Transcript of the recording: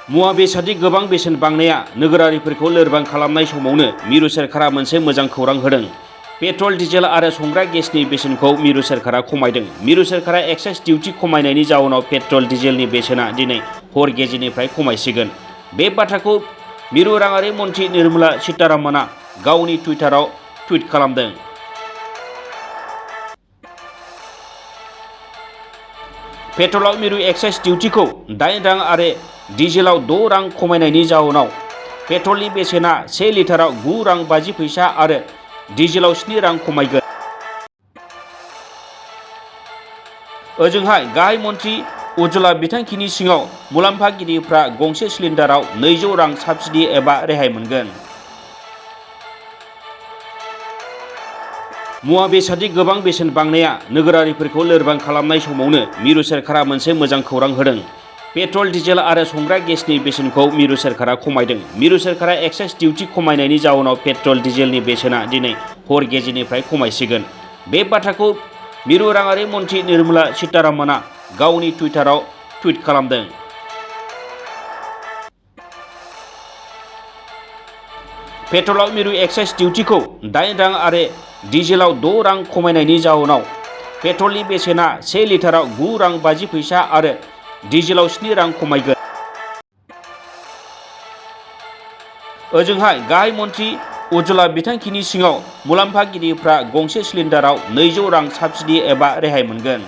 मुवा बेसादनि गोबां बेसेन बांनाया नोगोरारिफोरखौ लोरबां खालामनाय समावनो मिरु सोरखारा मोनसे मोजां खौरां होदों। पेट्रल, डिजेल आरो संग्रा गेसनि बेसेनखौ मिरु सोरखारा खमायदों। मिरु सोरखारा एक्साइज डिउटि खमायनायनि जाउनाव पेट्रल, डिजेलनि बेसेना दिनै हर गेजेरनिफ्राय खमायसिगोन। बे बाथ्राखौ मिरु राङारि मन्थ्रि निर्मला सीतारामनआ गावनि टुइटाराव टुइट खालामदों। पेट्रलाव मिरु एक्साइज डिउटिखौ 8 रां आरो डिजेलाव 6 रां खमायनायनि जाउनाव पेट्रलनि बेसेना 1 लिटाराव 9 रां 50 फैसा आरो डिजेलाव 7 रां खमायगोन। ओजोंहाय गाहाय मन्थ्रि उज्ज्वला बिथांखिनि सिङाव मुलाम्फागिरिफ्रा गंसे सिलिन्डाराव 200 रां साब्सिडि एबा रेहाय मोनगोन। मुवा बेसादनि गोबां बेसेन बांनाया नोगोरारिफोरखौ लोरबां खालामनाय समावनो मिरु सोरखारा मोनसे मोजां खौरां होदों। पेट्रल, डिजेल आरो संग्रा गेसनि बेसेनखौ मिरु सोरखारा खमायदों। मिरु सोरखारा एक्साइज डिउटि खमायनायनि जाउनाव पेट्रल, डिजेलनि बेसेना दिनै हर गेजेरनिफ्राय खमायसिगोन। बे बाथ्राखौ मिरु राङारि मन्थ्रि निर्मला सीतारामनआ गावनि टुइटाराव टुइट खालामदों। पेट्रलाव मिरु एक्साइज डिउटिखौ 8 रां आरो डिजेलाव 6 रां खमायनायनि जाउनाव पेट्रलनि बेसेना 1 लिटाराव 9 रां 50 फैसा आरो डिजेलाव 7 रां खमायगोन। ओजोंहाय गाहाय मन्थ्रि उज्ज्वला बिथांखिनि सिङाव मुलाम्फागिरिफ्रा गंसे सिलिन्डाराव 200 रां साब्सिडि एबा रेहाय मोनगोन।